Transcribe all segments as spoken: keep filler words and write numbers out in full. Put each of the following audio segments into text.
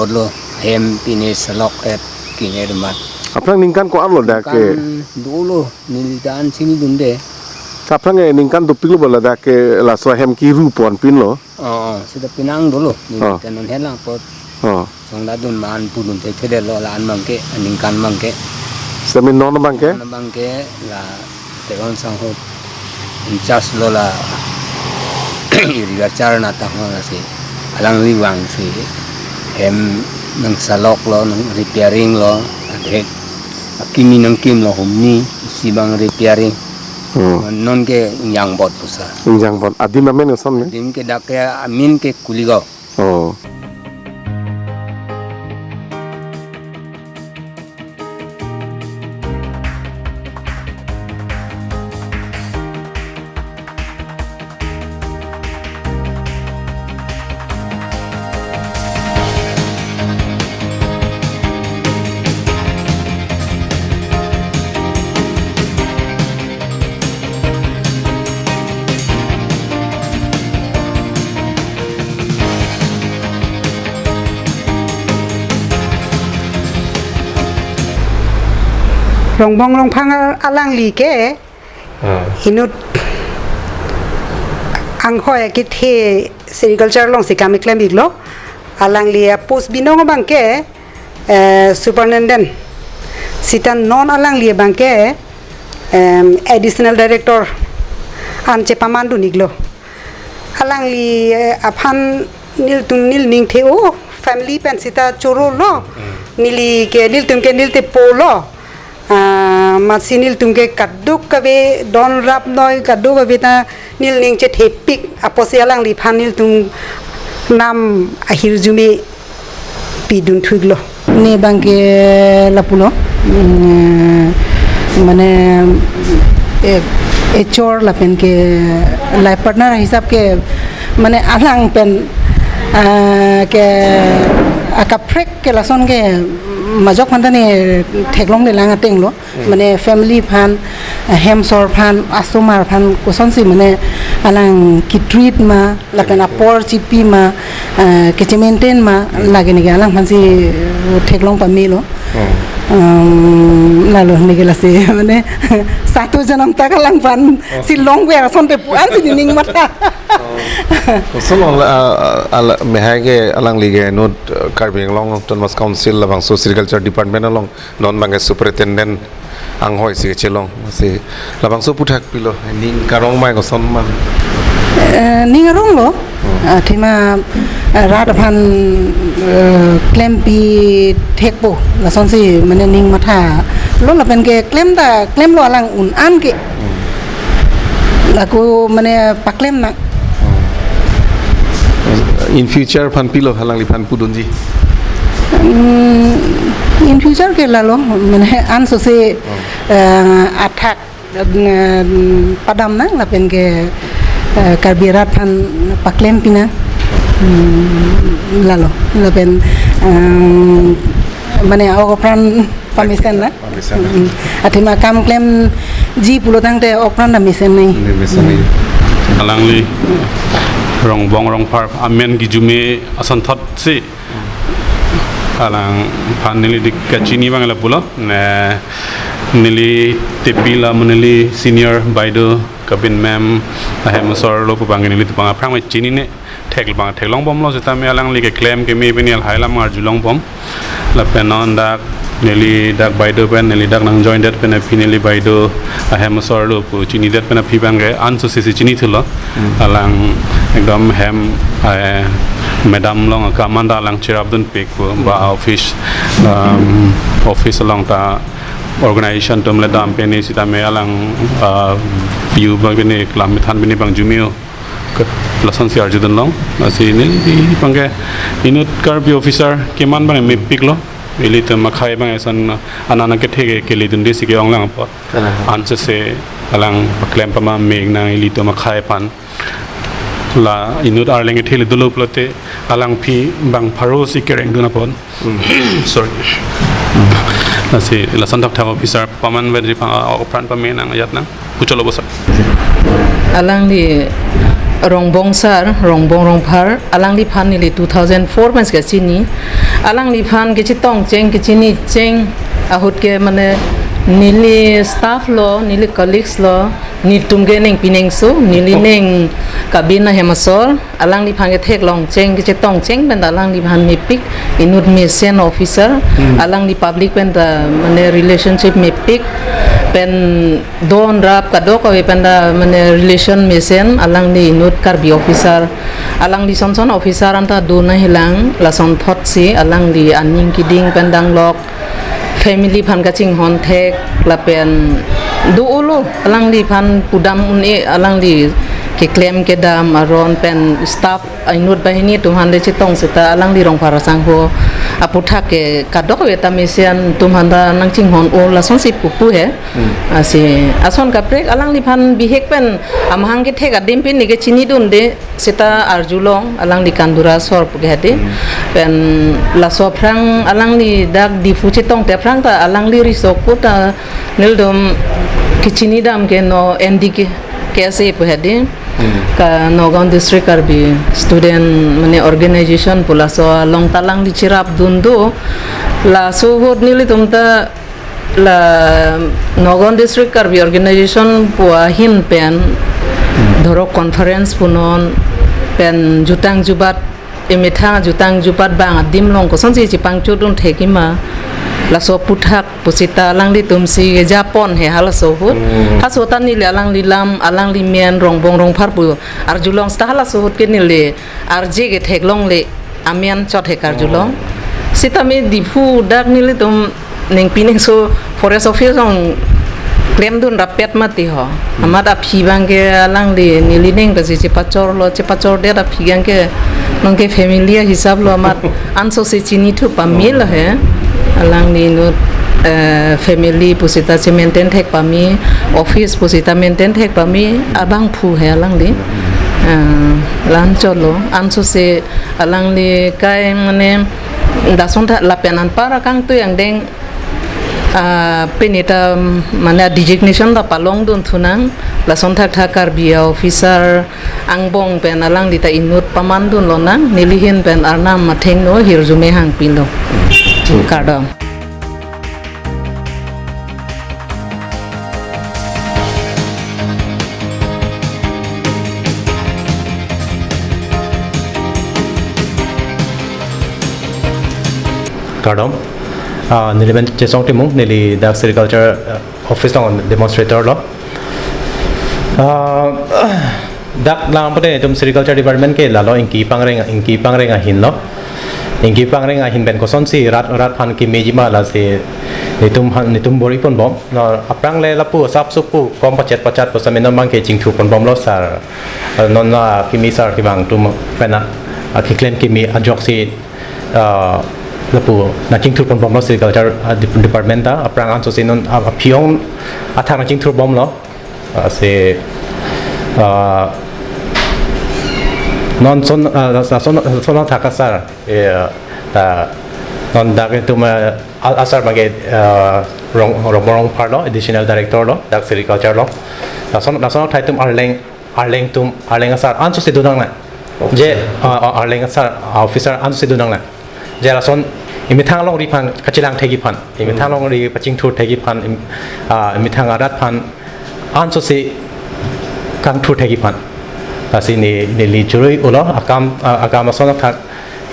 Lo hem pine salok et kine remat. Aphrang ningkan ko-an lo dak ke? Kan dolo neli dan sini dunde. Aphrang, eh, ningkan dopik lo ba ladak ke laso hem kiru ponpinlo? Oh, oh, sita pinang dolo. Neli Oh. kan non helang pot. Oh. Song da dun man pudun te thede lo la-an abang ke, ningkan abang ke. Sami non abang ke? Non abang ke la Teron Sangho in charge lo la agriculture na ta ho lasi alangli vangsi hem nang salok lo, nang repairing lo, adhe akimi nangkim lo humni isi abang repairing. Hmm. Non ke ingjang bot pusa. Ingjang bot. Adim amen koson ne? Adim ke dak ke amen ke Kuligaon. Oh. Rongbong Rongphar alangli ke Ah. inut anghoi akethe sericulture alongsi kam keklem iklo. Alangli apost binong abang ke, eh, superintendent. Sita non alangli abang ke, em, additional director an chepaman dun iklo. Alangli, eh, aphan nelitum neli ning the-o, family pen sita choro lo. Hmm. Neli ke nelitum ke neli te po lo. Ah, amatsi nelitum ke kadokave don rap noi kadokave ta neli ning chethepik apotsi alangliphan nelitum nam ahirjume pidun thu iklo. Ne abang ke lapulo, mm, mane, eh, echor lapen ke life partner hisap ke mane alang pen, ah, ke akaprek ke lason ke majok aphan ta ne theklongle lang ateng lo. Hmm. Mane family aphan, eh, hem asor aphan, asomar aphan kosonsi mane alang ki-treat ma, lapen apor chipi ma, eh, keche-maintain ma, lake neke alangphansi, eh, theklong pamelo. Hmm. Um, lalo neke lasi mane sato janam tak alangphan Oh. si longver asonte pu-ansi nening matha. Oh. Koson lo, ah, ah, ala, mehai ke alangli ke inut, eh, Karbi Anglong Autonomous Council labangso Sericulture Department along non abang ke superintendent anghoi si kechelong si labangso aphuthak pilo, ning karong ma koson ma? Eh, ning arong lo. Hmm. Ah, athema, eh, rat aphan, eh, klempi thekpo lasonsi mane ning matha lo lapen ke klem ta klemlo alang un-an ke. Hmm. Lako mane paklem nang. In future aphan pilo alangliphan pudunji? Hmm, in future ke lalo, mane ansose, Oh. eh, athak, eh, padam nang lapen ke, eh, Karbi rat aphan paklem pi nang. Hmm, lalo, lapen, em, mane ok apran pamesen nang. Pamesen nang. Mm. Athema kam klemji pulo tangte ok apran ta mesen nai. Ini mesen nai. Alangli Rongbong Rongphar amen kijume asonthotsi alangphan neli dik kachini abang lapulo. Ne neli tepi la mo neli senior baido Kabin ma'am ahem asor lo pu abang nelitum aphan aphrang me chinine. Thek abang theklong bomlo sitame alangli keklem keme pini lahai alam arjulong bom. Lapen non dak neli dak baido pen neli dak nang join det pen aphi neli baido ahem asor lo pu chini det pen aphi abang ke ansose si chini thulo. Hmm. Alang ekdom hem, eh, madam along akam anta alang cherapdunpik pu ba Hmm. office, um, office along ta organization atum le dam pini sitame alang, ah, view abang pini kelang methan pini abang jumio. Ke lasonsi arjudunlong. Lasi neli abang ke inut Karbi officer keman abang mepiklo. Ilitum akhei abang eson anan kethe ke keledunde si ke-ong lang apot. Kalang. Ansose alang paklem pama mek nang ilitum akhei aphan. La inut arleng kethe le dolo pulote alangphi bang pharo si kerengdun apot. Hmm. Sorry. Lasi lason thakthak officer paman verji pang, ah, ok apran pame nang ajat nang. Pucholo bosar. Alangli Rongbong sir, Rongbong Rongphar, alangliphan neli two thousand four pen si kachini. Alangliphan kachetongcheng, kachinicheng ahut ke mane neli staff lo, neli colleagues lo, netum ke neng piningso, neli neng kabin ahem asor, alangliphan ketheklongcheng, kachetongcheng pen ta alangliphan mepik, inut mesen officer, Hmm. alangli public pen ta mane relationship mepik, pen don rap kadokave pen ta mane relation mesen, alangli inut Karbi officer, alangli son son officer anta dona hilang, lason thotsi alangli aning keding pen danglok, family aphan kachinghon thek, lapen do-olo, alangliphan pudam un-e, alangli keklem kedam aron pen staff inut banghini atum aphan le chetong seta alangli Rongphar asangho aputhak ke kadokave ta mesen atum aphan ta nangchinghon-o lasonsi pupu he. Hmm. Lasi ason kaprek alangliphan bihek pen amahang kethek adim pen neke chinidunde seta arjulong alangli Kandura asor pu ke hadi. Hmm. Pen laso aphrang alangli dak Diphu chetongte aphrang ta alangli riso ko ta nelitum kechinidam ke no N D K, K S A pu hadi. Hmm. Ka Nagaon District Karbi Student mane organization pu laso along ta alangli cherapdun do. Laso ahut nelitum ta la Nagaon District Karbi Organization pu ahin pen Hmm. dhorok conference punon pen jutang jubat, emethang jutang jubat abang adim along kosonsi chepangchudun thekji ma, laso aputhak pusita alanglitumsi japon he halaso ahut. Hmm. Halaso ahut ta neli alangli lam, alangli men Rongbong Rongphar pu arjulong seta halaso ahut ke neli arje ketheklongle amen chot he karjulong. Hmm. Sitame Diphu dak nelitum neng piningso forest office along klemdun rapet mati ho. Hmm. Amat aphi abang ke alangli neli neng pasi chepachorlo, chepachordet aphi abang ke nonke family ahisap lo amat ansose chinithu pame lo he. Alangli inut, eh, family pusita che-maintain thek pame, office pusita maintain thek pame, abangphu he alangli. Eh, la-an chotlo, ansose alangli kai mane lason thak lapen anpar akangtui angdeng, ah, pini ta, mm, mane designation ta palongdun thunang, lason thakthak Karbi officer angbong pen alangli ta inut pamandun lonang, neli ahin pen Arnam Mathengno hirjume hangpilo. Kardom. Kardom. Ah, neli men Chesong Timung, neli dak Sericulture, ah, office along demonstrator lo. Ah, dak lang pute itum Sericulture Department ke lalo ingki pangreng, ingki pangreng ahin lo. Ingki pangreng ahin pen kosonsi rat, rat aphan kemeji ma lasi itum han, itum bor-iponbom. Na aphrang le lapu asap supu kom pachet pachet pu sami non abang ke chingthurponbomlo sir. Ah, non la kimi sir kevang atum pen a, ah, keklem kimi ajoksi, ah, lapu nangchingthurponbomlo Sericulture, ah, dep-, department ta aphrang ansose non, ah, aphi-ong athak nangchingthurbomlo. Ah, si, ah, non son, ah, son, son thak asar, eh, ta, non dak itum, ah, a-, asar abang ke, ah, Rong, Rongbong Rongphar lo, additional director lo, dak Sericulture lo. Lason, lason thai atum Arleng, Arleng atum, Arleng asar ansose donang na. Je, ah, ah, Arleng asar, ah, officer ansose donang na. Je lason emethang alongri aphan kachelang thekji aphan, emethang alongri pachingthur thekji aphan, em-, ah, emethang arat aphan ansose kangthur thekji aphan. Lasi ne, neli churui-olo akam, ah, akam lason athak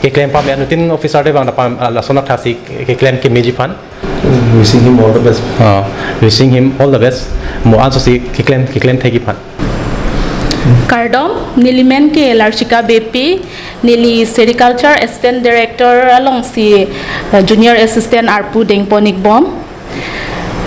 keklem pame, anuttin officer te abang ta pam, ah, lason athak si keklem kemeji aphan. Wishing him all the best. Ah, wishing him all the best. Mo ansose keklem, keklem thekji aphan. Kardom, neli men ke Larshika Beypi, neli Sericulture Assistant Director alongsi, eh, Junior Assistant arpu dengpon-ikbom.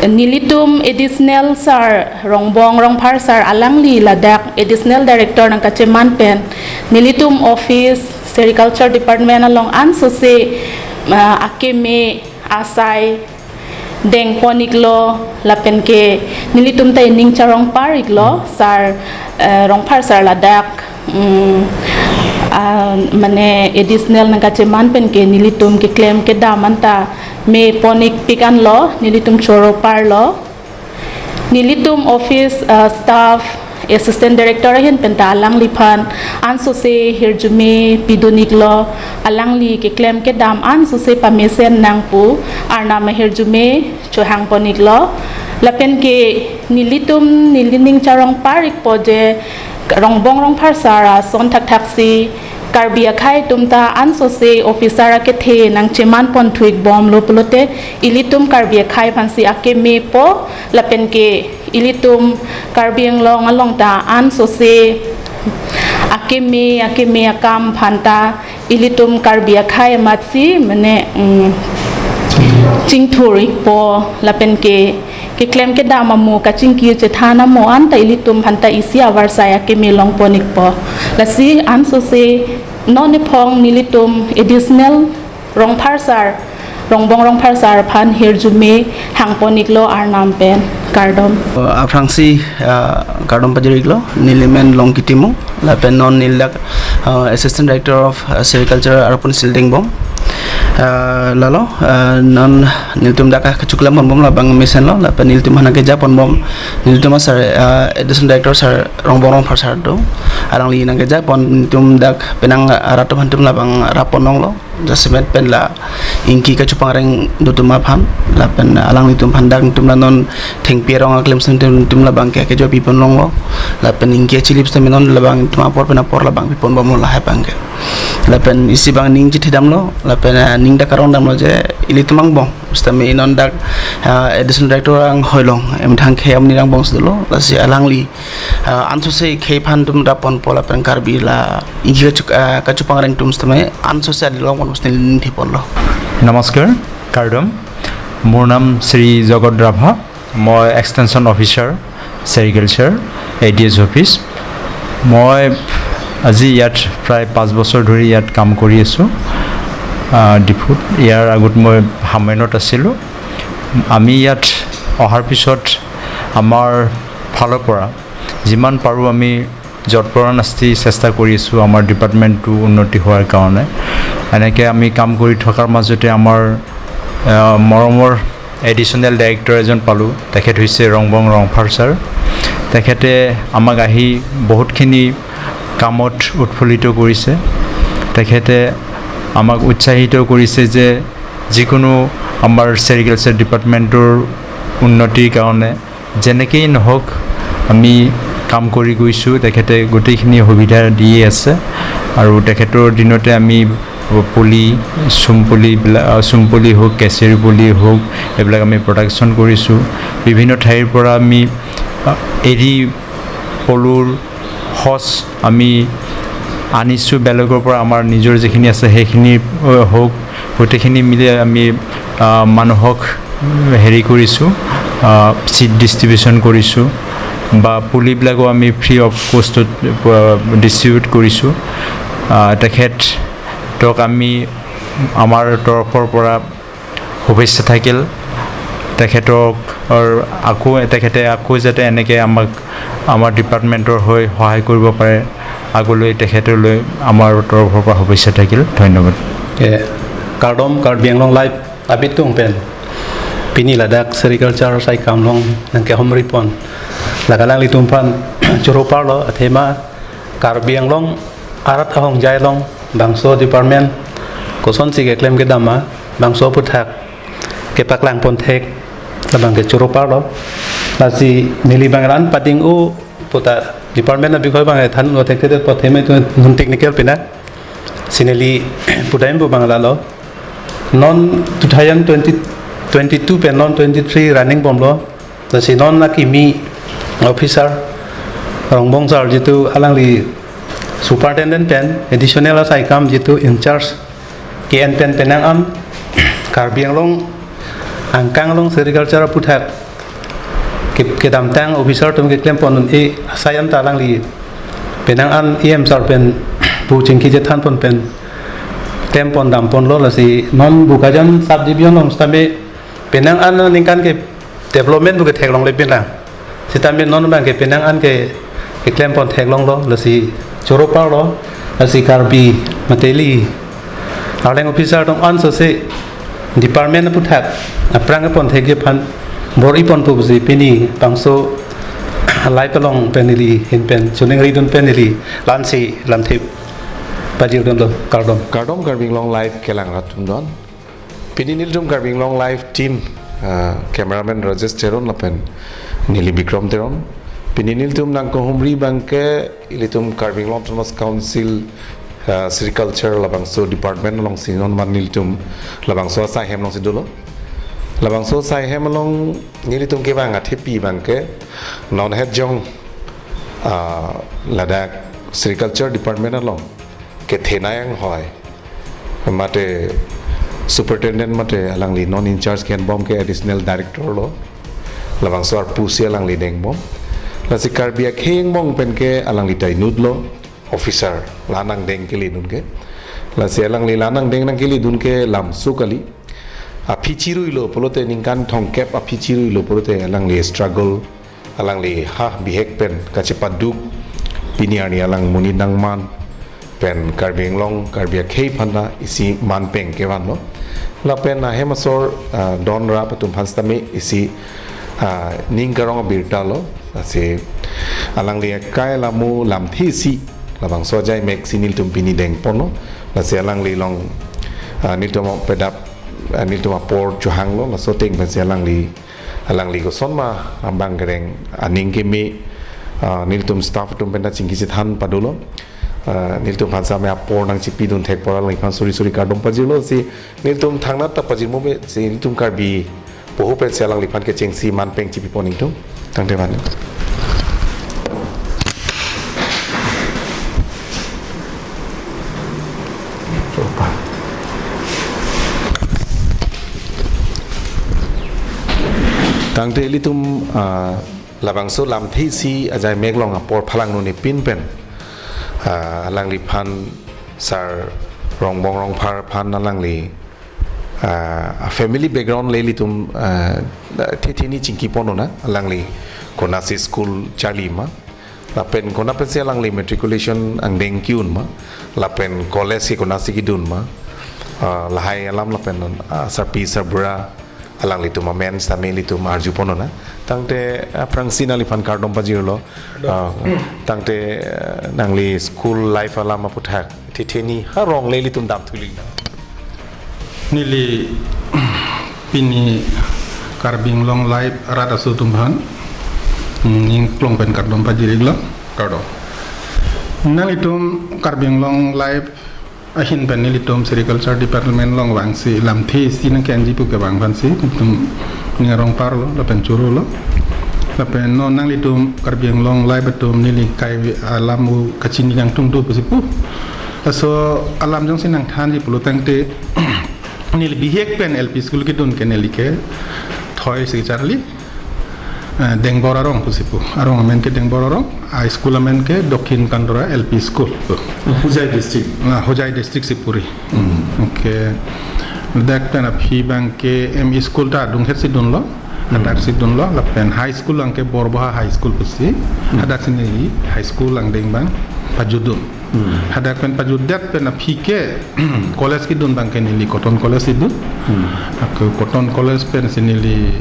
Nelitum Additional Sir, Rongbong Rongphar Sir, alangli ladak Additional Director nangkacheman pen, nelitum office, Sericulture Department along ansose, eh, akeme asai dengpon-iklo, lapen ke nelitum ta ining charongpar-iklo, Sir, eh, Rongphar Sir ladak, mm, ah, mane additional nangkacheman pen ke nelitum keklem kedam anta mepon-ikpik anlo, nelitum choroparlo. Nelitum office, ah, staff, Assistant Director ahin penta alangliphan ansose hirjume pidun-iklo, alangli keklem kedam ansose pamesen nang pu Arnam ahirjume chohangpon-iklo. Lapen ke nelitum nelining charong par-ikpo je Rongbong Rongpharsar ason thakthaksi Karbi akhei atum ta ansose officer akethe nangcheman ponthu-ikbomlo pulote ilitum Karbi akhei aphansi akemepo, lapen ke ilitum Karbi Anglong along ta ansose akeme akeme akam aphanta ilitum Karbi akhei amatsi mane, mm, chingthur-ikpo lapen ke keklem kedam amo kachingki chethan amo anta ilitum aphanta isi avarsai akeme longpon-ikpo. Lasi ansose non ephong nelitum additional Rongpharsar, Rongbong Rongpharsar aphan hirjume hangpon-iklo Arnam pen. Kardom. Uh, aphrangsi, uh, kardom pajir-iklo, nelimen Longki Timung, lapen non neli dak, uh, Assistant Director of, uh, Sericulture arpon sildeng bom. Uh, lalo, uh, non nelitum dak kachuklam ponbom labang mesenlo, lapen nelitum aphan nangkejapon bom, nelitum asar, uh, Additional Director sar Rongbong Rongpharsar do, alangli nangkejapon nelitum dak penang arat aphantum labang rappon longlo. Jasemet pen la ingki kachopangreng do atum aphan, lapen alanglitum aphan dak nelitum la non thengpi arong aklem sing nelitum labang ke kejo pipon longlo, lapen ingki achilip sitame non labang nelitum apor pen apor labang piponbomlo lahai abang ke. Lapen isi abang ning chithidamlo, lapen, ah, ning dak karong damlo je ilitum angbong sitame non dak, ah, Additional Director anghoi along emethang khei amni angbong si dolo, lasi alangli, ah, ansose khei aphan atum rapponpo lapen Karbi la ingki kachu-, ah, kachopangreng atum sitame ansose adilong pon sitame ning thiponlo. নমস্কাৰ, কাৰ্ডম। মোৰ নাম শ্ৰী জগত ৰাভা। মই extension officer, sericulture, A D S office. মই আজি ইয়াত প্ৰায় পাঁচ বছৰ ধৰি ইয়াত কাম কৰি আছোঁ, আহ, ডিফুত। ইয়াৰ আগত মই হামৰেণত আছিলোঁ। আমি ইয়াত অহাৰ পিছত আমাৰ ফালৰ পৰা যিমান পাৰোঁ আমি যৎপৰোনাস্তি চেষ্টা কৰি আছোঁ আমাৰ ডিপাৰ্টমেণ্টটো উন্নতি হোৱাৰ কাৰণে। এনেকৈ আমি কাম কৰি থকাৰ মাজতে আমাৰ, আহ, মৰমৰ এডিশ্যনেল ডাইৰেক্টৰ এজন পালোঁ। তেখেত হৈছে ৰংবং ৰংফাৰ ছাৰ। তেখেতে আমাক আহি বহুতখিনি কামত উৎফুল্লিত কৰিছে। তেখেতে আমাক উৎসাহিত কৰিছে যে যিকোনো আমাৰ ছেৰিকালচাৰ ডিপাৰ্টমেণ্টৰ উন্নতিৰ কাৰণে যেনেকেই নহওক, আমি কাম কৰি গৈছোঁ, তেখেতে গোটেইখিনি সুবিধা দিয়ে আছে। আৰু তেখেতৰ দিনতে আমি পুলি, চুম পুলিবিলাক, আহ, চুম পুলি হওক, কেচেৰি পুলি হওক, এইবিলাক আমি প্ৰডাকশ্যন কৰিছোঁ। বিভিন্ন ঠাইৰ পৰা আমি, আহ, এৰী পলুৰ সঁচ আমি আনিছোঁ বেলেগৰ পৰা, আমাৰ নিজৰ যিখিনি আছে সেইখিনি, আহ, হওক, গোটেইখিনি মিলি আমি, আহ, মানুহক হেৰি কৰিছোঁ, আহ, চিড ডিষ্ট্ৰিবিউশ্যন কৰিছোঁ বা পুলিবিলাকো আমি ফ্ৰী অফ কষ্টত, আহ, ডিষ্ট্ৰিবিউট কৰিছোঁ। আহ, তেখেতক আমি আমাৰ তৰফৰ পৰা শুভেচ্ছা থাকিল। তেখেতক আৰু আকৌ, তেখেতে আকৌ যাতে এনেকৈ আমাক, আমাৰ ডিপাৰ্টমেণ্টৰ হৈ সহায় কৰিব পাৰে, আগলৈ তেখেতলৈ আমাৰ তৰফৰ পৰা শুভেচ্ছা থাকিল। ধন্যবাদ। Eh, kardom Karbi Anglong Live abitung pen pini ladak sericulture sai kam along nangkehomri pon la alanglitum aphan choro parlo, athema Karbi Anglong arat ahongjai along bangso department kosonsi keklem kedam ma, bangso aphuthak kepaklang pon thek labang ke choro parlo. Lasi neli abang ran pading-o puta department abik hoi abang than lo thek thek apot athema itum non technical pina. Si neli pudam pu abang lalo. Non two thousand twenty, twenty-two pen non twenty-three running bomlo. Lasi non akimi officer Rongbong sir jitu alangli superintendent pen additional asai kam jitu in charge ke-en pen penang an Karbi Anglong angkang along sericulture aphuthak ke, kedamtang officer atum keklem pon un-e asai an ta alangli penang an E M sir pen pu chingki chethan pon pen klem pon dam ponlo. Lasi non Bokajan subdivision along sitame penang an ningkan ke development pu ke theklongle pinlang. Sitame non abang ke penang an ke keklem pon theklonglo, lasi choro parlo. Lasi Karbi Mateli Arleng officer atum ansose department aphuthak aphrang pon thekji aphan bor-i pon pusi pini bangso Live along pen neli ahin pen choningridun pen neli la-ansi lamthe pajirdunlo, kardom. Kardom Karbi Anglong Live kelang rat atum don. Pini nelitum Karbi Anglong Live team, ah, cameraman Rajesh Teron lapen neli Bikram Teron. Pini nelitum nangkehumri abangke ilitum Karbi Anglong Autonomous Council, ah, Sericulture labangso department alongsi non man nelitum labangso asai hem alongsi dolo. Labangso asai hem along nelitum kevang athepi abangke non het jong, ah, ladak Sericulture Department along kethenei anghoi mate superintendent mate alangli non in charge ke-enbom ke additional director lo. Labangso arpu si alangli dengbom. Lasi Karbi akhei angbong pen ke alangli ta inutlo, officer la nangdeng keledun ke. Lasi alangli la nangdeng nangkeledun ke lamso kali. Aphi chiruilo pulote, ningkan thomkep aphi chiruilo pulote alangli struggle, alangli ha bihek pen kachepaduk, pini arni alang monit nangman pen Karbi Anglong, Karbi akhei aphan ta isi manpeng kevanlo. Lapen ahem asor, ah, don rap atum aphan sitame isi, ah, ning karong abirta lo. Lasi alangli akai alamo lamthe isi labangso ajai mek si nelitum pini dengponlo. Lasi alangli along, ah, nelitum pedap, ah, nelitum apor chohanglo, laso ateng pensi alangli, alangli kosonma abang kereng aning keme, ah, nelitum staff atum pen ta chingki chethan padolo. Ah, nelitum aphan sitame apor nangchipidun thek apot alangliphan suri suri kardom pajirlo. Si nelitum thangnat ta pajirmo be, si nelitum Karbi poho pensi alangliphan kechengsi manpeng chipipon ingtung. Tangte man. Tangte ilitum, ah, labangso lamthe isi ajai mek along apor phalang nune pin pen, ah, alangliphan Sar Rongbong Rongphar aphan alangli, ah, family background le ilitum, ah, thethe ni chingki ponnon na, alangli konatsi school charli ma, lapen konat pensi alangli matriculation angdeng ki-un ma, lapen college ke konatsi kidun ma, ah, lahai alam lapen, ah, sarpi sarbura alanglitum amen sitame ilitum arju ponnon na. Tangte, ah, aphrangsi nangliphan kardom pajirlo. Ah, tangte, eh, nangli school life alam aputhak thethe ni ha rong le ilitum damthuling na. Neli pini Karbi Anglong Live rat aso atum aphan, mm, ning klong pen kardom pajir-iklo, kardom. Nanglitum Karbi Anglong Live ahin pen nelitum Sericulture Department along vangsi lamthe isi nangke-enji pu kevang aphansi nelitum ning arong parlo lapen chorolo. Lapen non nanglitum Karbi Anglong Live atum neli kai alam kachini kangtung do pusi pu. Laso alam jongsi nangthanji pulo tangte neli bihek pen L P school kedun ke neli ke thoi si charli, eh, Dengbor arong pusi pu. Arong amen ke Dengbor arong, a school amen ke Dokhin Kandora L P School pu. Hojai district. Ah, Hojai district si puri. Hmm. Okay. Dak pen aphi abangke M E school ta Dunghet si dunlo. Hmm. Hadak si dunlo. Lapen high school abangke Borboha High School pusi. Hmm. Hadak si neli high school angdeng abang pajutdun. Hmm. Hadak pen pajutdet pen aphi ke college kedun abangke neli Cotton College si dun. Hmm. Ako Cotton College pensi neli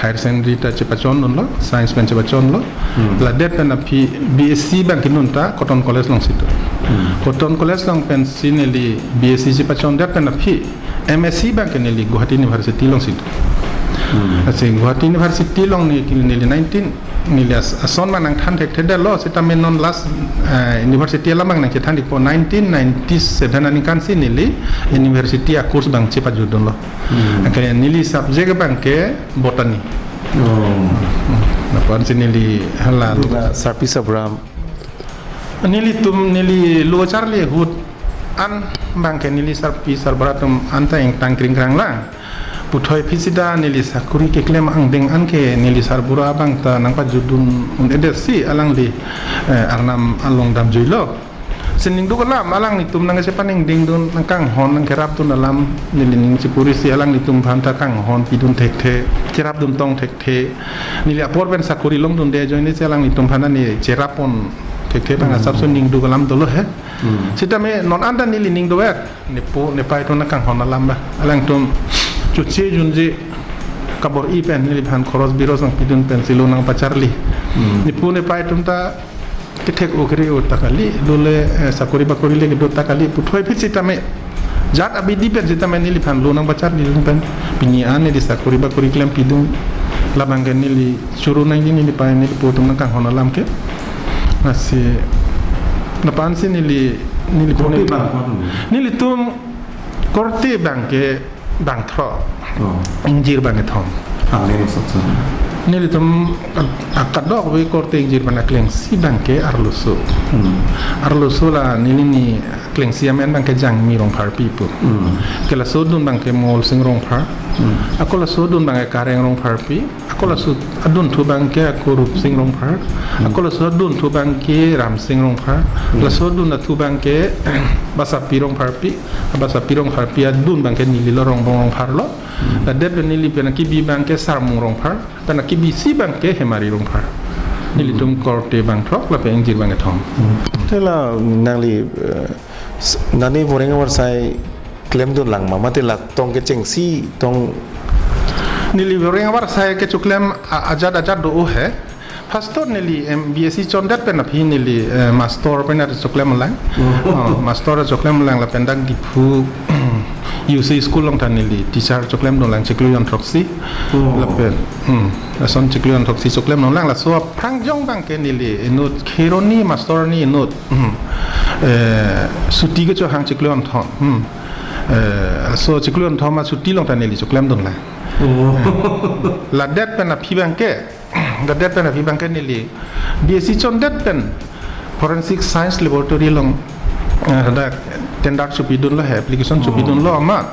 higher secondary ta chepachondunlo, science pen chepachonlo. Hmm. Ladet pen aphi B S C abangke non ta Cotton College alongsi dun. Hmm. Cotton College along pensi neli B S C chepachondet pen aphi M S C abangke neli Guwahati University alongsi dun. Hmm. Lasi Guwahati University along neli, neli nineteen, neli as-, ason abang nangthan thekthedetlo, sitame non last, eh, university alam abang nangchethan-ikpo nineteen ninety-seven aningkan si neli university a-course abang chepajutdunlo. Hmm. Anke neli subject abangke botany. Oh. Hmm. Lapu-an si neli hala. Duga sarpi sarbura. Nelitum neli lo charli ahut an abangke neli sarpi sarbura atum anta ingtang kringkrang lang. Puthot aphi seta neli sakori keklem angdeng anke neli sarbura abang ta nangpajutdun un-edet si alangli, eh, arnam along damjuilo. Si ning duk alam alanglitum nangchepaningdingdun, nangkanghon, nangkerapdun alam neli ning chepuri si alanglitum aphan ta kanghon pidun thekthe, cherapdun tong thekthe. Neli apor pen sakori longdunde ajoine si alanglitum aphan ta neli cherap pon thekthe abang, hmm, asapso ning duk alam dolo he. Hmm. Sitame non anta neli ning dover. Nepo nepai atum nangkanghon alam ba. Alangtum choche junje kabor-i pen neliphan khoros biros nangpidun pensi lo nangpacharli. Hmm. Nepu nepei atum ta kethek-o kere-o ta kali, lule, eh, sakori bakori le kedo ta kali, puthot aphi sitame. Jat abidi pen sitame neliphan lo nangpacharlidun pen. Pini an neli sakori bakori klempidun. Labang ke neli choro nangji neli pei neli po atum nangkanghon alam ke. Lasi, lapu-an si neli, neli Korte pune bang ko atum? Nelitum korte bang ke bangthrok. Oh. Ingjir bang kethom. Amen, sok sok. Nelitum ak-, akadokave korte ingjir bang aklengsi bang ke arloso. Hmm. Arloso la neli ni klengsi amen bang ke Jangmi Rongpharpi pu. Hmm. Ke laso adun bang ke Molsing Rongphar. Hmm. Ako laso adun bang ke Kareng Rongpharpi. Ako laso adunthu bang ke ako Rupsing Rongphar. Hmm. Ako laso adunthu bang ke Ramsing Rongphar. Hmm. Laso adunthu bang ke Basapi Rongpharpi. Basapi Rongpharpi adun bang ke neli lo, Rongbong Rongphar lo. Hmm. Ladet pen neli pen akibi bang ke Sarmung Rongphar. Pen akibisi bang ke Hemari Rongphar. Nelitum korte bangthrok lapen ingjir bang kethom. Hmm. Te la nangli, eh, s-, nani voreng avarsai klemdun lang ma, mate la tong kechengsi tong? Neli voreng avarsai kechoklem a-, ajat ajat do-o he. First to neli em, B S C chondet pen aphi neli, eh, master pen achoklem lang. Oh. Oh, master choklem lang lapen dak Diphu U C school along ta neli teacher choklemdun lang chiklo jonthroksi. Oh. Lapen, hmm, lason chiklo jonthroksi choklemdun lang, laso aphrang jong bang ke neli inut Kheroni master ni inut, hmm, eh, suti kechohang chiklo jonthom. Hmm. Eh, so chiklo jonthom asuti along ta neli choklemdun lang. Oh. Ladet pen aphi bang ke, ladet pen aphi bang ke neli B S C chondet pen Forensic Science Laboratory along, eh, dak tender chopidunlo he, application chopidunlo amat.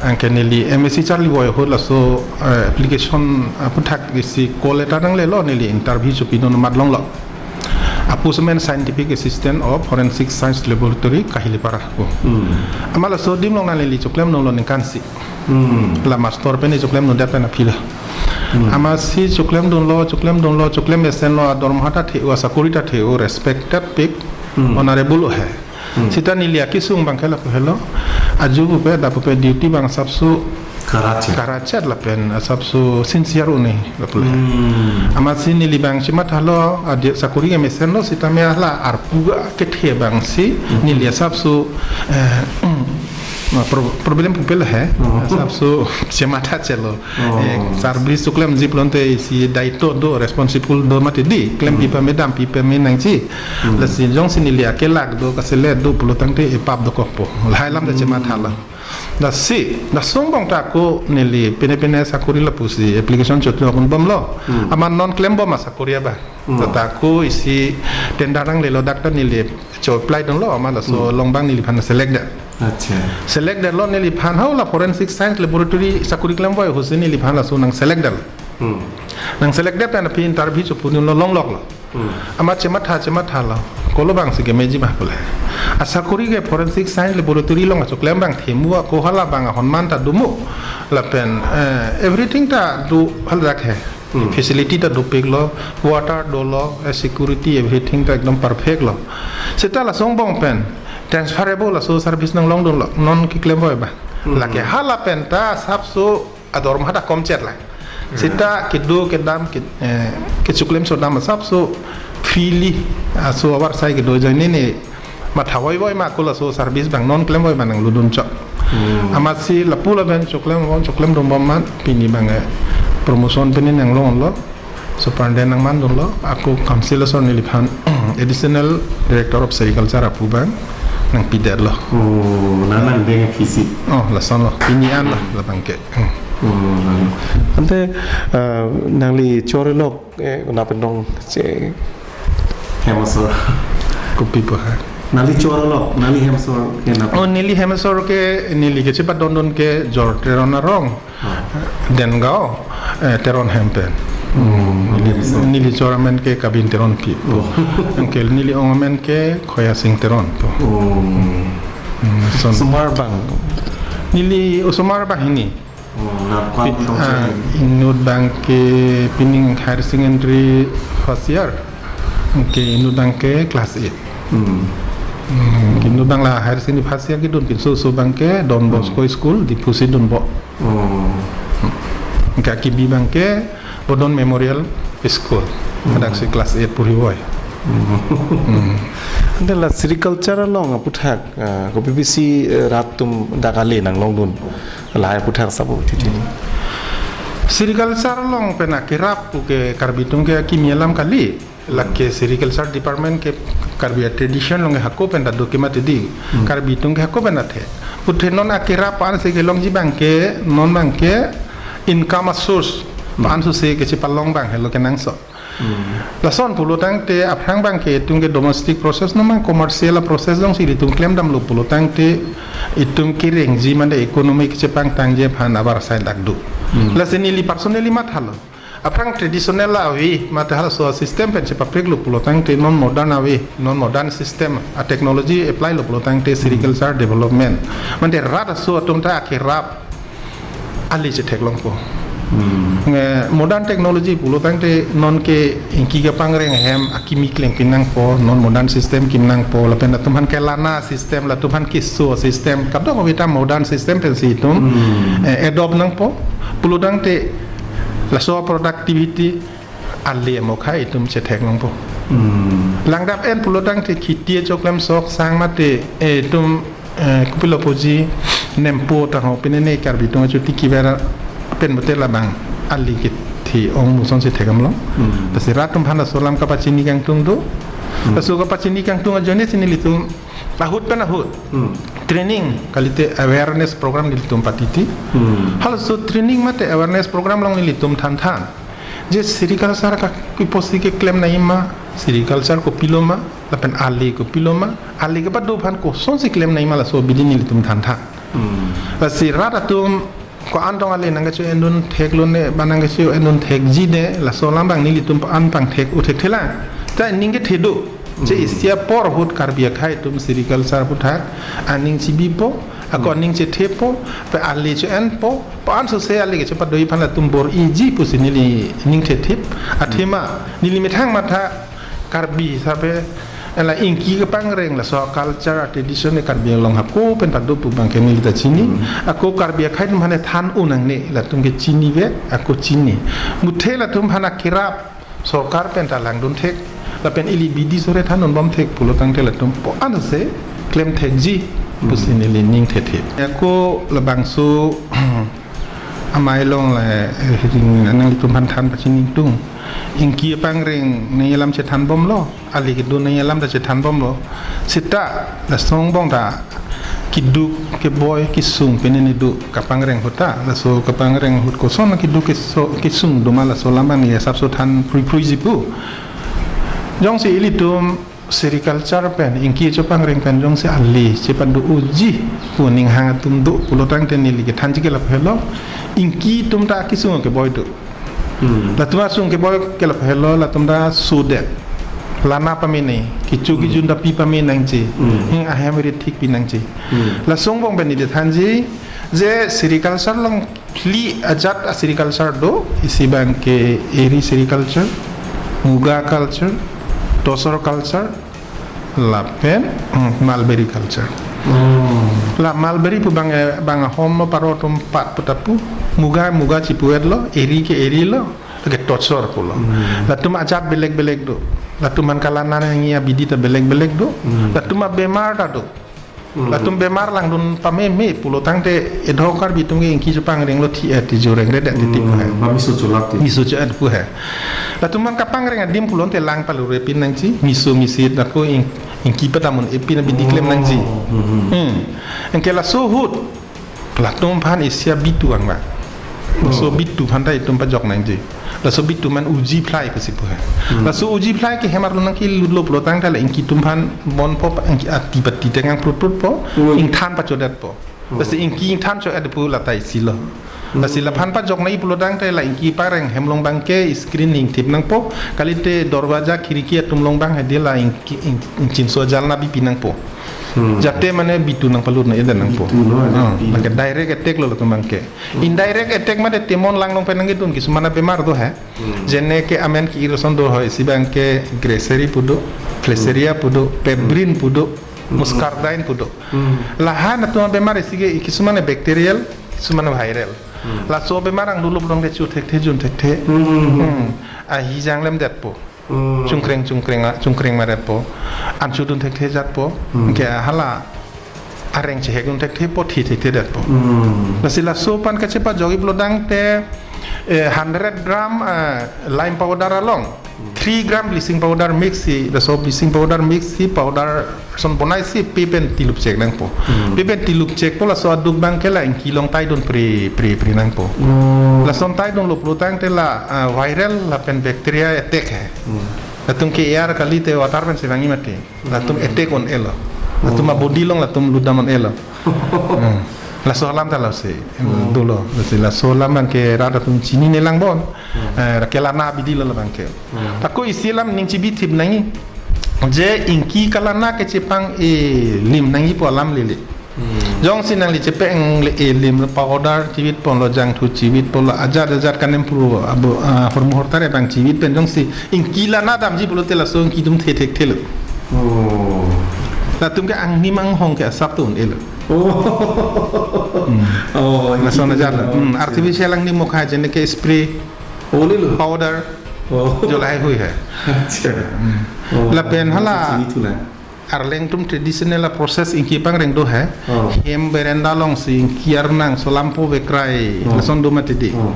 Anke neli M S C charli voi ahut laso, eh, application, eh, aphuthak isi call letter nanglelo, neli interview chopidun amat longlo. Apost amen Scientific Assistant of Forensic Science Laboratory, Kahilipara pu. Hmm. Amat laso adim along neli choklemdunlo ningkan isi. Hmm. La master pen choklemdundet pen aphi la. Hmm. Amatsi choklemdunlo, choklemdunlo, choklem mesenlo, adormaha ta the-o, asakori ta the-o, respected pik, hmm, honorable he. Hmm. Seta neli akesung bang ke lapu helo. Ajo pupe, da pupe duty bang asapso karachet. Karachet lapen asapso sincere un-e lapu le. Hmm. Amatsi neli bang chemathalo, adi sakori ke mesenlo, sitame hala arpu kethe bangsi, hmm, neli asapso, eh, pro-, problem pupe le he. Oh. Asapso chematha chelo. Oh. Eh, service choklemji pulote isi daito do, responsible do mati di. Klempi, hmm, pame, dampi pame nangji. Hmm. Lasi jongsi neli akelak do, kasele do pulo tangte epap dokokpo. Lahai alam ta, hmm, chemathalo. Lasi, lason angbong ta ako neli pine pine sakori lapusi application chotlo akun bomlo. Hmm. Amat non klembom asakori abang. Hmm. Ta ako isi tender nanglelo, dak ta neli cho-apply dunlo, amat laso, hmm, along bang neliphan select det. Acha. Select detlo neliphan, hau la Forensic Science Laboratory sakori klem voi ahutsi neliphan laso nang select det. Hmm. Nang select det pen aphi interview chopunlo, longloklo. Hmm. Amat chematha, chemathalo. Kolo bangsi kemeji ma pule. Asakori ke Forensic Science Laboratory along achoklem bang themu, ako hala bang ahormu ta domo. Lapen, eh, everything ta do haladak he. Hmm. Facility ta dopiklo, quarter dolo, eh, security, everything ta ekdom perfect lo. Seta lason angbong pen transferable laso service nanglongdunlo, non keklem voi abang. Hmm. Lake hala pen ta asapso adormaha ta komchet lang. Hmm. Seta kedo kedam ke, eh, kechoklemso dam asapso freely, aso avarsai kedo ajoine ne matha voi voi ma ako laso service bang non klem voi ma nangludun chok. Hmm. Amatsi lapu lapen choklem bom, choklemdun bom amat pini bang, eh, promotion pini nanglonglo. Superintendent nangmandunlo, ako council asor neliphan Additional Director of Sericulture apu bang nangpidetlo. Oh, nang nangdeng aphi si. Oh, lasonlo. Pini an la, labang ke. Hmm. Oh, lalu. Ante, eh, nangli chorlok, eh, nangpendong che. Hem asor. Kopi pu ha. Nangli chorlok, nangli hem asor ke nangpen. Oh, neli hem asor ke, neli kechepatdondun ke Jor Teron arong. Oh. Dengaon, eh, Teron hem pen. Hmm, neli, neli chor amen ke Kabin Teronpi. Oh. Anke neli ong amen ke Khoyasing Teron pu. Oh. Hmm, lason. Osomar bang? Neli osomar banghini. Oh, la kwan. Pi-, tong ah, cheng. Inut bang ke pining higher secondary first year. Anke inut bang ke class eight. Hmm. Hmm, inut bang la higher secondary first year kedun, pinso oso bang ke Don Bosco, hmm, School, Diphu si dunbom. Oh. Anke akibi abangke Bodon Memorial School. Hmm. Hadak si class eight puri boi. Hmm. Ante la sericulture along aputhak, ah, kopi-pisi, eh, rat atum dak ale nanglongdun. Lahai aputhak sabo titi. Sericulture along pen akerap pu ke Karbi atum ke akimi alam kali. Lake sericulture department ke Karbi a-tradition along ke hako pen ta do ke mati di. Hmm. Karbi atum ke hako pen ta the. Puthe non akerap an si kelongji abangke, non abangke income a-source. Hmm. An suse kechepalong abang helo kenangsot. Hmm. Lason pulo tangte aphrang abangke itum ke domestic process non mang commercial a-process along si itum klemdamlo pulo tangte itum kerengji mane economic chepangtangji aphan abar sai dak do. Hmm. Lasi neli personally mathalo. Aphrang traditional la ave, mate halaso a-system pen chepapreklo pulo tangte non modern ave, non modern system a-technology apply lo pulo tangte sericulture development. Mate rat aso atum ta akerap ale chetheklongpo. Hmm. Nge modern technology pulo tangte non ke ingki kepangreng ahem akimi kleng pi nangpo, non modern system kim nangpo, lapen latum aphan kelana system, latum aphan keso system, kadokave ta modern system pensi itum, hmm, eh, adopt nangpo. Pulo tangte laso productivity ale amokhai itum chetheklongpo. Hmm. Langdap en pulo tangte khiti achoklem sok sang mate, eh, itum, eh, kopilo puji nempo taho pinene Karbi atum achuti kiber pen bote labang ale kethe ong muson si thekam long. Hmm. Lasi rat atum aphan laso alam kapachini kangtung do. Hmm. Laso kapachini kangtung ajoine si nelitum ahut pen ahut. Hmm. Training kalite awareness program nelitum patiti. Hmm. Halaso training mate awareness program along nelitum thanthan. Je sericulture ka kopi pusi keklem nangji ma, sericulture kopilo ma, lapen ale kopilo ma, ale kepado aphan kosonsi klem nangji ma laso abidi nelitum thanthan. Hmm. Lasi rat atum ko-an tong ale nangkecho-endun theklone, ba nangkecho-endun thekji ne, laso alam abang nelitum an pangthek-o thekthelang. Ta ning kethe do. Je, hmm, isi apor ahut Karbi akhei atum sericulture aputhak aning chibipo, ako, hmm, aning chethepo, pe ale cho-enpo, pa an sose ale kechepado aphan latum bor-iji pusi neli ning thethip. Athema, hmm, neli methang matha Karbi hisabe, la ingki kepangreng laso culture a-tradition e Karbi Anglong hako pen ta do pu abangke neli ta chini. Hmm. Ako Karbi akhei atum aphan than-o nangne, latum ke chinivek, ako chini. Muthe latum aphan akerap sorkar pen ta langdun thek, lapen ili bidi sore than-unbom thek pulo tangte latum po an se klem thekji pusi, hmm, neli ning thethip. Ako labangso amei along le, eh, ring anang itum aphan than pachini tung. Ingki kepangreng nangji alam chethanbomlo, ale kedo nangji alam ta chethanbomlo. Seta laso angbong ta keduk keboi kesung penene do kepangreng ahut ta. Laso kepangreng ahut koson keduk keso-, kesung do ma laso alam abang neli asapso than phrui phruiji pu. Jongsi ilitum sericulture pen, ingki kepangreng pen jongsi ale chepado-oji pu aning hang atum do pulo tangte neli kethanji ke lapu helo, ingki atum ta kesung keboi do. Hmm. Latum asung keboi ke lapu helo, latum ta sodet. Lana pame nangji, kecho, hmm, kejun ta pi pame nangji. Hmm. Hing ahem rit thik pi nangji. Hmm. Laso angbong pen neli thanji, je sericulture along phli ajat a-sericulture do, isi abangke eri sericulture, muga culture, tosor culture, lapen, hmm, mulberry culture. Hmm. La mulberry pu abang, eh, bang ahom lo paro atum pat pu ta pu, muga, muga chipu-etlo, eri ke erilo, lake tosor pulo. Hmm. Latum ajat belek belek do. Latum aphan kelana nangji abidi ta belek belek do. Hmm. Latum abemar ta do. Hmm. Latum bemar langdun pameme pulo tangte edho Karbi atum ke ingki kepangrenglo thi-et, tiju rengredet titi pu he. Hmm, ba miso cholak ti. Miso cho-et pu he. Latum aphan kepangreng adim pulote lang palure pin nangji, miso misit ako ing-, ingki padam un-e pin abidi klem nangji. Oh, hmm, hmm. Hmm. Anke laso ahut latum aphan isi abitu vangvang. Laso, oh, bitu aphan ta itum pajok nangji. Laso bitu man uji phlai pusi pu he. Hmm. Laso uji phlai ke hem arlo nangkelutlo pulo tangte la ingki atum aphan bonpo pa, ingki ati pati tengang prut prut po, hmm, ingthan pachodetpo. Hmm. Lasi ingki ingthan cho-et pu lata isi lo. Hmm. Lasi laphan pajok nangji pulo tangte la ingki kepangreng hem along abangke screen ingthip nangpo, kalite dorwaja khirki atum along abang hedi la ingki ing-, ingchinso jalna bipi nangpo. Hmm. Jate mane bitu nangpalut nangji, ede nangpo. Bitu lo, ada, hmm, pi. Lake direct attack lo latum abangke. Hmm. Indirect attack mane temon lang along pen nangkedun kisuman abemar do he. Hmm. Jene ke amen ke-ir ason do ho, isi abangke Griseri pu do, Fleisseria pu do, Pebrine pu do, hmm, Muscardine pu do. Hmm. Lahan atum abemar isi ke kisuman bacterial, Suman viral. Hmm. Laso bemar angdolo pulote chu thekthe jun thekthe. Hmm, hmm, hmm. Hmm. Ahi jang lemdetpo. Hmm. Chungkreng chungkreng a, chungkreng maretpo. An chu dun thekthe jatpo. Hmm. Ke hala areng chehek dun thekthepo, thi thekthedetpo. Hmm. Lasi laso aphan kachepajokji pulotangte, eh, hundred gram, eh, lime powder along, hmm, three gram bleaching powder mix si, laso bleaching powder mix si powder ason bonai si pe pen tilupchek nangpo. Hmm. Pe pen tilupchekpo laso aduk abangke la ingki along taidun pri, pri, pri nangpo. Hmm. Lason taidunlo pulotangte la, ah, viral lapen bacteria attack he. Hmm. Latum ke air kalite water pensi vangji mati. Latum attack un-elo. Latum, oh, abody along latum ludam un-elo. Hmm. Laso alam ta lasi. Hmm. Dolo. Lasi laso alam abangke rat atum chinine lang bon. Hmm. Eh, kelana abidi lo labangke. Hmm. Ako isi alam ning chibithip nangji. Je ingki kelana kechepang-e lim nangji pu alam lele. Hmm. Jongsi nangli chepeng-le-e lim, powder chivitponlo, jangthu chivitponlo, ajat ajat kanempru abu, ah, hormu hortar abang chivit pen jongsi ingki kelana damji pulote laso ingki atum the thekthelo. Oh. Latum ke angnim anghong ke asap tu un-elo. Oh. Hmm. Oh, laso ingki ajat lo. Oh, hmm, okay. Artificial angnim mokha je ne ke spray. Oh, lelo. Powder. Oh. Jo lahai hui he. Acha. Hmm. Oh. Lapen hala. Chini thulang. Arleng atum traditional a-process ingki pangreng do he. Oh. Hem veranda alongsi ingki arnang, solampo vekrai, oh, lason do mati di. Oh.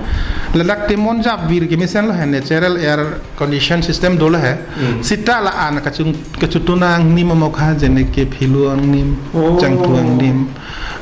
Ladak te mon japvir kemesenlo he, natural air condition system dolo he. Hmm. Seta la-an kachung, kachotun angnim amokha je ne ke phelu angnim, oh, jangthu angnim,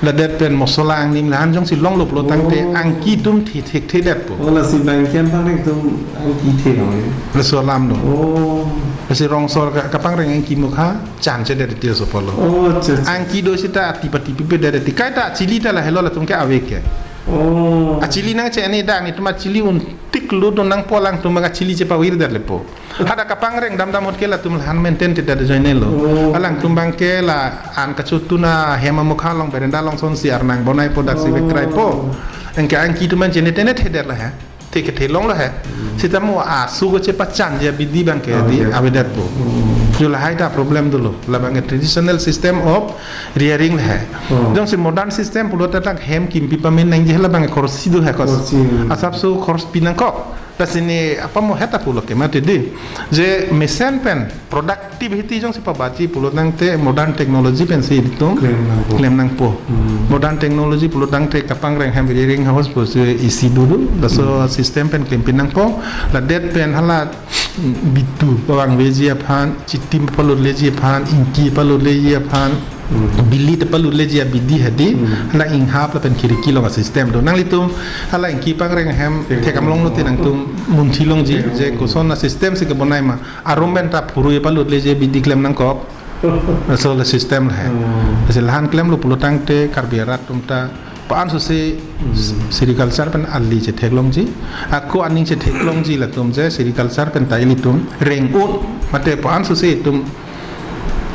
ladet pen mosola angnim, la-an jongsi longlo pulotangte, oh, ingki atum thi thekthedetpo. Oh, lasi bang ingki an pangreng atum ingki the nang. Laso alam lo. Oh. Lasi rongso ka, kapangreng ingki mokha chan chedet ti laso apotlo. Oh, acha, acha. Ingki do seta ati pati pipedet ti. Kaita chili ta lahelo latum ke ave ke. Oh. Achili nangche ani dak netum achili un-tik lo do nangpo, alangtum abang achili chepavirdet lepo. Hadak kapangreng damdam ahut ke latum la-an maintain thedet ajoine lo. Oh. Alangtum abangke la-an kachotun ahem amokha along veranda along asonsi arnang bonaipo, daksi, oh, vekraipo. Anke ingki atum an chene tene thedet lo he. Thek kethelonglo he. Hmm. Seta mo asu ko chepachanji abidi abangke, oh, di, yeah, avedetpo. Hmm. Jo lahai ta problem dolo. Labangke traditional system of rearing he. Hmm. Jongsi modern system pulote dak hem kimpi pamen nangji he, labangke khorsi do he kos. Khorsi. Asapso khorsi pi nangkok. Lasi ne apa mo heta pulo ke mati di. Je mesen pen product activity jongsi pabaji pulotangte modern technology pensi itum klem nangpo. Klem nangpo. Hmm. Modern technology pulotangte kapangreng hem rearing house pusi isi dudu, laso, hmm, system pen klempin nangpo, ladet pen hala, mm, bitu pavangveji aphan, chitim palutleji aphan, ingki palutleji aphan, hmm, bili ta palutleji abidi hadi, hmm, hala inghap lapen khiriki along a-system do. Nanglitum hala ingki pangreng hem, hmm, thekdam longlo te nangtum munthi longji, hmm, je koson a-system si kebonai ma. Arum pen ta phurui palutleji abidi klem nangkok. Laso le system he. Hmm. Lasi la-an klemlo pulotangte Karbi arat atum ta pa-an sose, hmm, sericulture pen ali chetheklongji. Ako aning chetheklongji latum je sericulture pen ta ilitum reng un. Mate pa-an sose itum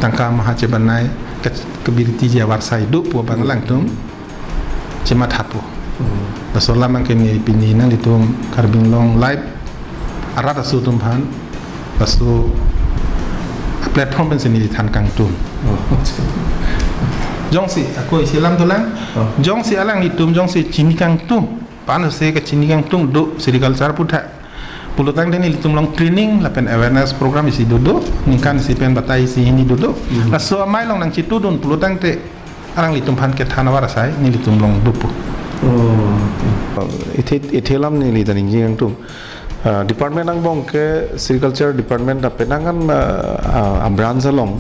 tangka maha chebanai ke, kebirtiji avarsai do pu abang alangtum chemathapo. Hmm. Laso alam abangke ne pini nanglitum Karbi Anglong Live arat aso atum aphan laso platform pensi neli than kangtung. Oh. Jongsi, ako isi alam dolang. Oh. Jongsi alanglitum, jongsi chini kangtung, pa-an sose kachini kangtung do sericulture aputhak pulotangte nelitum along training lapen awareness program isi dodo, ningkan isi pen batai isi hini dodo. Hmm. Laso amei along nangchetudun pulotangte alanglitum aphan kethan avarsai nelitum along dopo. Oh. Ithe, ithe alam neli ta ningje kangtung. Ah, department angbong ke sericulture department ta penang an, ah, ah, a-branch along,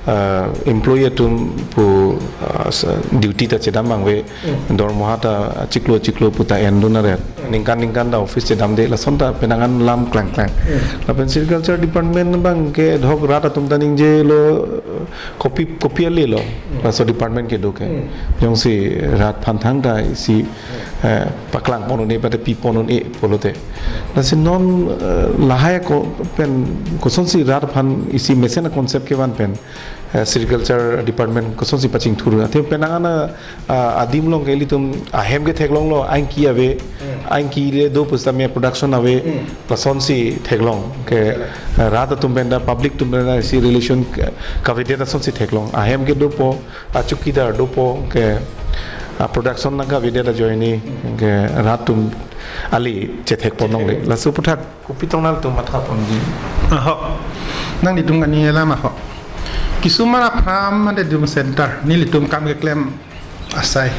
ah, employee atum pu, ah, sa-, duty ta chedam abang ave, hmm, dormoha ta achiklo achiklo pu ta endun aret. Hmm. Ningkan ningkan ta office chedamde, lason ta penang an lam klangklang. Hmm. Lapen sericulture department abangke dhok rat atum ta ningjelo, kopi, kopi ale lo, hmm, laso department kedo ke. Hmm. Jongsi rat aphan thangta isi, eh, paklang pon un-e, pate pi pon un-e pulote. Lasi non, eh, lahai ako pen kosonsi rat aphan isi mesen a-concept kevan pen, eh, sericulture department kosonsi pachingthur. Athe penang an, ah, adim along ke ilitum ahem ketheklonglo, ingki ave, hmm, ingki le do pusitame production ave, hmm, lasonsi theklong. Ke, eh, rat atum pen ta, public atum pen ta isi relation ke, kavedet asonsi theklong. Ahem ke dopo, a-chowkidar dopo, ke, A production nangkavedet ajoine ke rat atum ali chethek pon longle. Laso aphuthak kopi tong nangtum matha ponji? Ahok. Nanglitum kani alam ahok. Kisuman aphrang mate dum center nelitum kam keklem asai.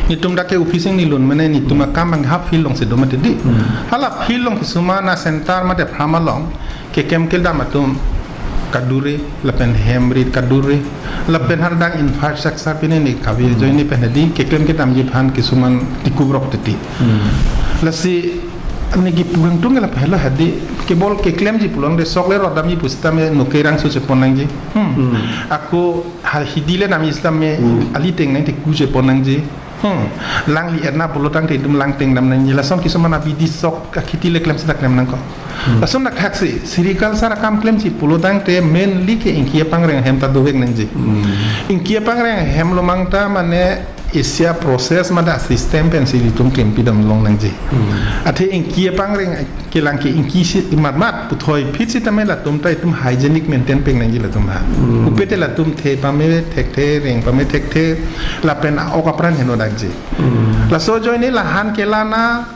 Netum dak ke office nilun mane netum akam abang ha field alongsi do mati di. Hmm. Hala field along kisuman a center mate aphrang along keklem kedam atum kadure lapen hem rit kadure lapen hardang infrastructure pine ne kave Hmm. ajoine pen hedi keklem kedamji aphan kisuman tikubrok titi. Hmm. Lasi neli kipu kangtung ke lapu helo hedi kebol keklemji pulote sok le rot damji pusitame noke rang su chepon nangji. Hmm. Hmm. Ako ha hidi le damji sitame Hmm. ali teng nangteku chepon nangji. Hmm. Langli erna pulotangte itum lang teng dam nangji. Lason kisuman abidi sok akhiti le klem sita klem nangkok. Hmm. Lason dak thaksi sericulture akam klemji pulotangte mainly ke ingki apangreng ahem ta dovek nangji. Hmm. Ingki apangreng ahem along ta mane isi a process mate system pensi itum klempi dam long nangji. Hmm. Athe ingki apangreng kelang ke ingki si matmat puthoi phit sitame latum ta itum hygienic maintain peng nangji latum ha. Hmm. Upete latum the pame thekthe reng pame thekthe lapen a-ok apran heno dakji. Hmm. Laso ajoine lahan kelana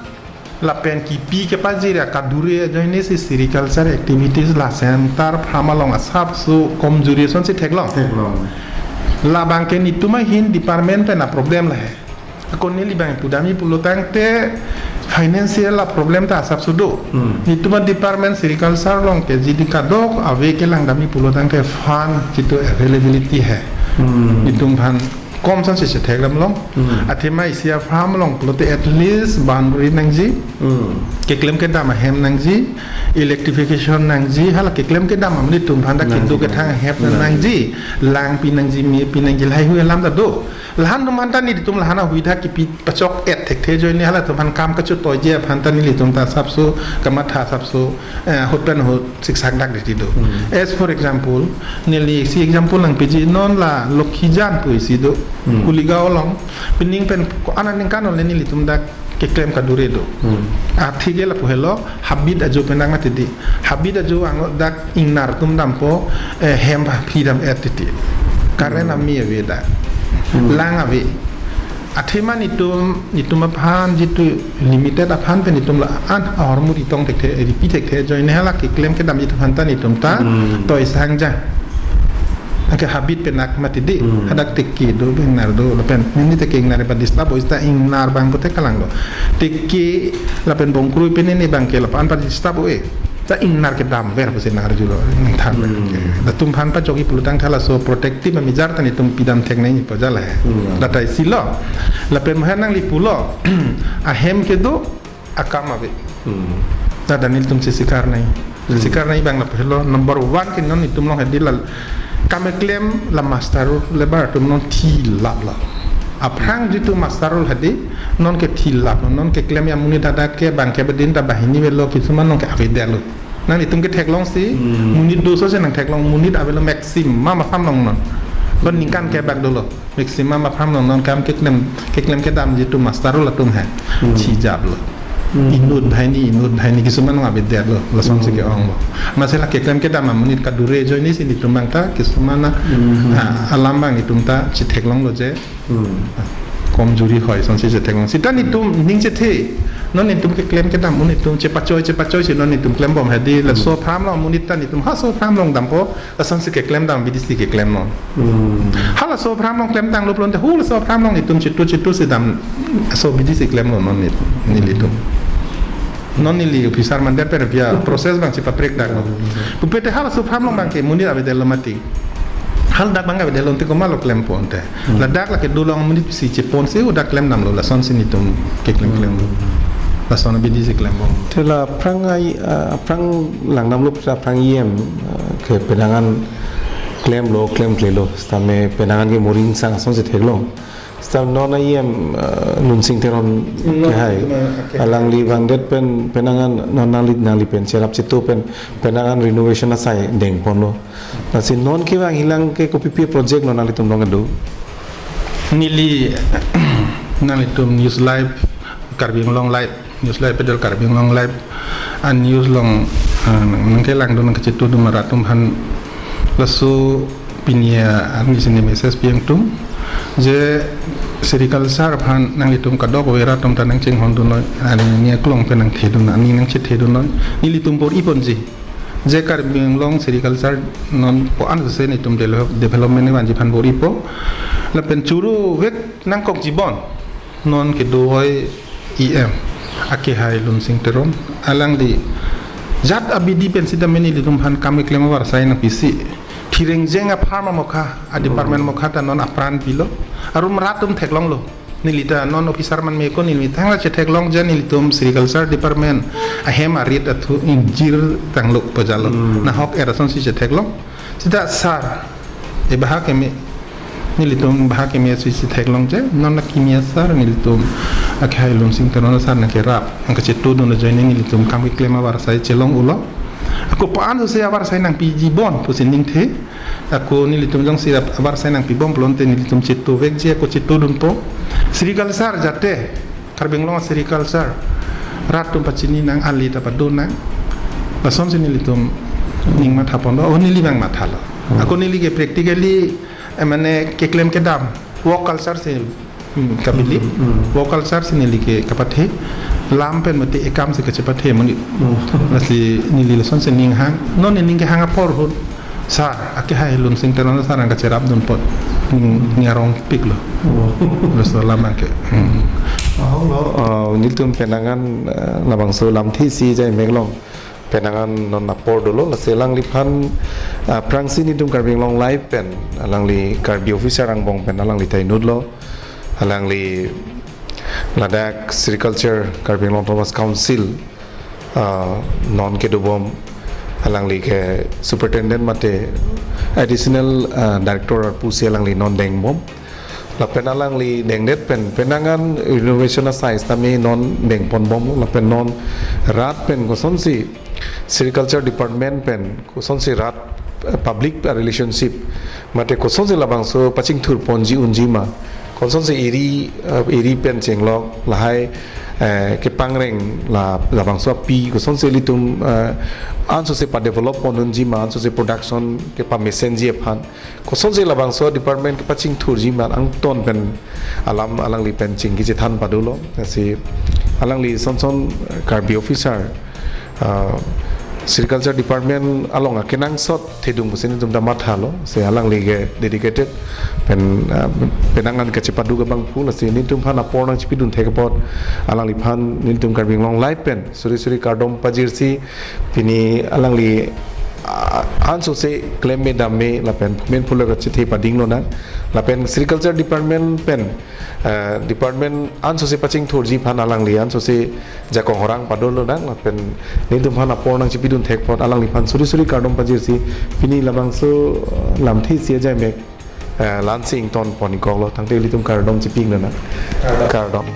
lapen kipi kepajir a kadure ajoine si sericulture activities la center aphrang along asapso komjuri asonsi theklong. Theklong. Labang ke netum ahin department pen a problem lahei. Ako neli abang pudamji pulotangte financial a problem ta asapso do. Hmm. Netum a department sericulture along ke jidi kadok ave kelang damji pulotangte fund jitu availability hai. Hmm. Netum aphan kom asonsi chethek dam long. Hmm. Athema isi aphrang along pulote at least boundary nangji. Hmm. Keklem kedam ahem nangji, electrification nangji, hala keklem kedam amonit atum aphan ta Nangji. kedo kethang ahep Nangji. nangji, lang pi nangji, me pi nangji, lahai hui alam ta do. Lahan atum aphan ta netum lahan ahut ha kipi pachok et thekthe ajoine halatum aphan kam kachotoiji aphan ta nelitum ta asapso kamatha asapso, eh, ahut pen ahut siksak dak diti do. Hmm. As for example, neli isi example nangpiji non la Lokhijan pu isi do, Hmm. Kuligaon along, pining pen ko-an aningkan ole nelitum dak keklem kadure do. Hmm. Atheke lapu helo, habit ajo pen nang mati di. Habit ajo angot dak ingnar atum dampo, eh, hem phi dam et titi. Current Hmm. ami ave dak. Hmm. Lang ave. Athema netum, netum aphan jitu limited aphan pen netum la-an ahormu ritong thekthe, ripi thekthe ajoine hala keklem kedamji aphan ta netum ta Hmm. toisang jang. Anke habit pen nang mati di, Hmm. hadak teke do, ingnar do, lapen nini teke ingnar pa disturb oi sita ingnar abang pute kalang do. Teke lapen bongkrui pen nini abang ke lapu-an pa disturb oi. Ta ingnar kedam ver pusi nang arjulo, nang than. Hmm. Latum aphan pachokji pulotangte halaso protective amijar ta netum pidam thek nangji pu jala hai. Hmm. Datai silo. Lapen mahan nangli pulo, ahem kedo, akam ave. Hmm. Tada nelitum chesikar nangji. Hmm. Chesikar nangji abang lapu helo. Number one ke non netum along hedi la kam keklem la master roll labour atum non thi lap lo. Aphrang jitu master roll hedi non ke thi lap lo. Non keklemji amonit tada ke abang ke badin ta banghini avelo kisuman non ke avedet lo. Nanglitum ketheklongsi Hmm. monit do asonsi nangtheklong monit avelo maximum aphrang along non. Ba ningkan kebak dolo. Maximum aphrang along non kam keklem, keklem kedam jitu master roll atum hai. Hmm. Chijap lo. Hmm. Inut banghini, inut banghini kisuman along avedet lo. Lasonsi Hmm. ke-ong lo. Masela keklem kedam amonit kadure ajoine si netum abang ta kisuman a, Hmm. ah, alam abang netum ta chetheklong lo je. Hmm. Komjuri hoi asonsi chetheklong. Sita netum ning chethe. Non netum keklem kedam amonit atum chepachoi, chepachoi si non netum klembom hedi. Laso Hmm. aphrang along amonit ta netum halaso aphrang along dampo. Lasonsi keklem dam abidi si keklem non. Hmm. Halaso aphrang along klemtanglo pulote halaso aphrang along netum chitu chitu si dam laso abidi si klem lo non neli, nelitum. Non neli officer mandet pen via process abang si paprek dak lo. Hmm. Pupete halaso aphrang along abang ke monit avedet lo mati. Haladak abang avedet lo te komat lo klem ponte. Hmm. Ladak lake dolong monit si chepon si hadak klem damlo lasonsi netum keklem klem. Hmm. Lason abidi si klembom. Te la aphrang ai, ah, aphrang langdamlo aphrang E M, ah, ke penang an klemlo, klemklelo, sitame penang an ke moring sang asonsi theklong. Sitame non E M, ah, Nunsing Teron Non ke hai. Teron ke hai. Alangli vangdet pen penang an non nangli, nangli pen cherap chitu pen penang an renovation asai dengponlo. Lasi non kevang hilang ke kopipi project lo nanglitum along kedo? Neli nanglitum News Live, Karbi Anglong Live, News Live pedal Karbi Anglong Live, a news along, ah, nangkelangdun nangkachetongdun rat atum aphan laso pini arni sini message pi-ingtung. Je sericulture aphan nanglitum kadokave rat atum ta nangchinghon dunnoi, ani ni aklong pen nangthedun, ani nangchethedun noi, nelitum bor-iponji. Je Karbi Anglong sericulture non ko-an se nelitum develop-, development vanji aphan bor-ipo. Lapen churu vek nangkokji bon. Non kedo oi E M akehai Lunsing Teron. Alangli jat abidi pen sitame nelitum aphan kam keklem avarsai nangpisi. Thireng jeng a-farm amokha, a-department mokha ta non apran pilo. Arum rat atum theklonglo. Neli ta non officer man me ko neli thangta chetheklong je nelitum sericulture department ahem arit athu ingjir tanglo pajalo. Hmm. Nahok era asonsi chetheklong. Sita sir, e bahak eme, nelitum bahak eme si chetheklong je, non akimi asar nelitum akehai Lunsing Teron asar nangkerap, nangkachetudun ajoine nelitum kam keklem avarsai chelong ulo. Ako pan so se avarsai nangpiji bon pusi ningthe. Ako nelitum jongsi avarsai nangpibom pulote nelitum chetu vekji, ako chetudunpo. Sericulture jate, Karbi Anglong sericulture rat atum pachini nang, ali ta pado nang. Lasonsi nelitum ning mathaponlo, oh neli abang mathalo. Hmm. Ako neli ke practically, eh, mane keklem kedam, work culture si, hmm, kabilip, Hmm, hmm. work culture si neli ke kapathe, lam pen mati ekam si kachepathe amonit. Hmm. Lasi neli lasonsi ning hang, non ning kehang apor ahut, sir, akehai Lunsing Teron asar nangkacherapdun apot, ning, ning arong piklo. Oh. Laso lam abang ke. Hmm. Ahok lo, uh, nelitum penang an, uh, labangso lamthe isi ajai mek along. Penang an non apor dolo, lasi alangliphan, uh, aphrangsi nelitum Karbi Anglong Live pen, alangli Karbi officer angbong pen alangli ta inutlo. Alangli ladak sericulture Karbi Anglong Autonomous Council, ah, non kedobom, alangli ke superintendent mate additional, ah, director pusi alangli non dengbom. Lapen alangli dengdet pen, penang an renovation asai sitame non dengponbom, lapen non rat pen kosonsi sericulture department pen kosonsi rat, eh, public relationship mate kosonsi labangso pachingthurponji unji ma, kosonsi eri, eh, eri pen chenglok lahai, eh, kepangreng la, labangso api kosonsi ilitum, eh, ansose padevelop pon unji ma, ansose production kepamesenji aphan kosonsi labangso department kepachingthurji ma, angton pen alam alangli pen chingki chethan padolo. Lasi alangli son son, eh, Karbi officer, ah, sericulture department along akenangsot thedung pusi nelitum ta mathalo. Lasi alangli ke dedicated pen, ah, penang an kachepaduk abangphu, lasi nelitum aphan apor nangchipidun thek apot alangliphan nelitum Karbi Anglong Live pen suri suri kardom pajirsi, pini alangli, ah, ansose klem me dam me lapen phumen phulok kachethe pading lonang, lapen sericulture department pen, eh, department ansose pachingthurji aphan alangli ansose jakong horang padon lonang, lapen nelitum aphan apor nangchipidun thek apot alangliphan suri suri kardom pajirsi, pini labangso, eh, lamthe isi ajai mek, eh, la-ansi ingtonpon-ikoklo, tangte ilitum kardom chipidun lonang. Kardom. Kardom.